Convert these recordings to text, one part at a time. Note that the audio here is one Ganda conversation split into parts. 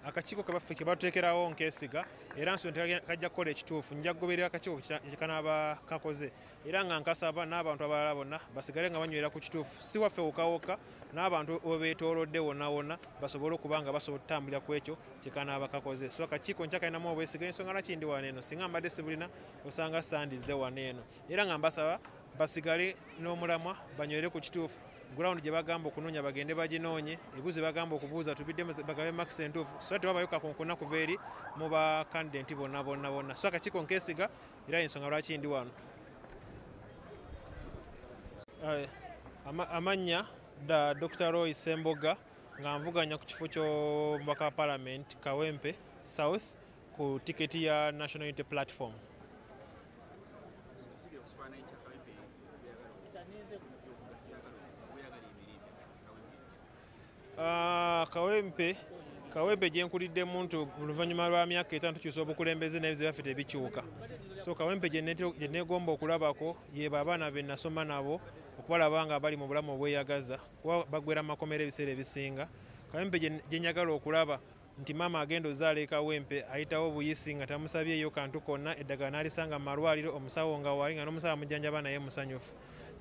Akakiiko kebaffe ke batuteekerawo nkesiga, era nsuubira nti kajja kukola ekituufu. Nja kugoberera akakiiko kye kanaaba kakoze, era nga nkasaba n'abantu abalala bonna basigale nga banywera ku kituufu, si waffe wokka wokka, n'abantu webeetoolodde wonna wonna basobole okuba nga basobola okutambulira ku ekyo kye kanaaba kakoze. So akakiiko nkyakalinamu obwesiga. Ensonga lwaki ndi wano eno, singa mbadde sibulina osanga sandizze wano eno, era nga mbasaba basigale n'omulamwa, banywere ku kituufu. Ground gye bagamba okunoonya bagende baginoonye, ebibuuzo bye bagamba okubuuza tubiddemu, bagabe marks entuufu, so tewabayo kakunkuna kuva eri mu ba candidate bonna bonna bonna. So akakiiko nkesiga, era ensonga lwaki ndi wano. Amannya da Dr. Roy Semboga, nga nvuganya ku kifo ky'omubaka wa Parliament Kawempe South ku tiketi ya National Unity Platform. Tusigire ku kifaananyi kya Kawempe oyagala emirembe kati Kawempe. Ah, Kawempe gye nkuliddemu nti oluvannyuma lwa myaka 5 tukyusa obukulembeze, naye ebizibu byaffe tebikyuka. So Kawempe gye neegomba okulabako yeba abaana be nasoma nabo, okubalaba nga bali mu bulamu obweyagaza, kuba bagwera mu makomera ebiseera ebisinga. Kawempe gye njagala okulaba nti maama agenda ozaala e Kawempe ayitawo buyisi nga tamusabyeyo kantu konna, eddagala n'alisanga mu malwaliro, omusawo nga waali, nga n'omusawo amujjanjaba naye musanyufu.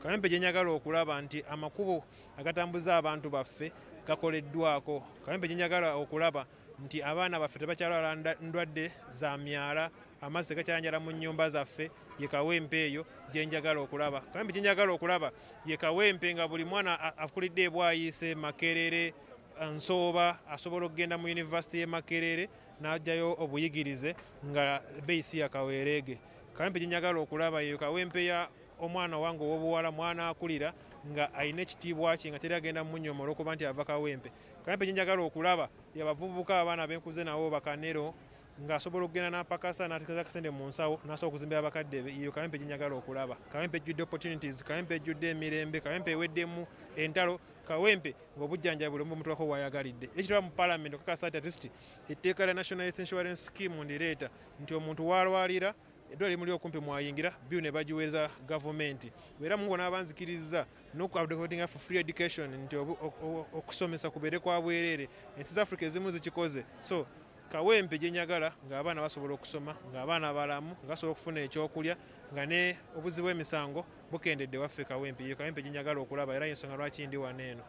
Kawempe gye njagala okulaba nti amakubo agatambuza abantu baffe gakoleddwako. Kawempe gye njagala okulaba nti abaana baffe tebakyalwala ndwadde za myala, amazzi tegakyayanjala mu nnyumba zaffe. Ye Kawempe eyo gye njagala okulaba. Kawempe gye njagala okulaba ye Kawempe nga buli mwana akulidde ebwayiise, Makerere, Nsooba, asobola okugenda mu yunivasite y'e Makerere n'ajjayo obuyigirize nga bbeeyi ya kaweereege. Kawempe gye njagala okulaba yeyo Kawempe ya omwana wange ow'obuwala mwana akulira nga alina ekitiibwa kye, nga teri agenda mumunyooma olw'okuba nti ava Kawempe. Kawempe gye njagala okulaba yabavubuka, abaana benkuze nabo bakanero, ng'asobola okugenda n'apakasa n'ateekeza akasente mu nsawo n'asobola okuzimbira abakadde be. Yeyo Kawempe gye njagala okulaba. Kawempe ejjudde opportunities, Kawempe ejjudde emirembe, Kawempe eweddemu entalo, Kawempe ng'obujjanjabi buli omu bumutwako wayagalidde. Ekitwala mu Parliament okakasa nti at least etteeka lya National Health Insurance Scheme ndireeta, nti omuntu waalwalira eddwaliro limuli okumpi mwayingira, bill ne bagiweereza gavumenti. Era Mungu n'aba nzikirizza n'okuadvocatinga for free education, nti okusomesa kubeere kwa bwereere. Ensi za Africa ezimu zikikoze. So Kawempe gye njagala ng'abaana basobola okusoma, ng'abaana balamu, nga basobola okufuna ekyokulya, nga ne obuzi bw'emisango bukendedde waffe Kawempe. Ye Kawempe gye njagala okulaba, era ensonga lwaki ndi wano eno.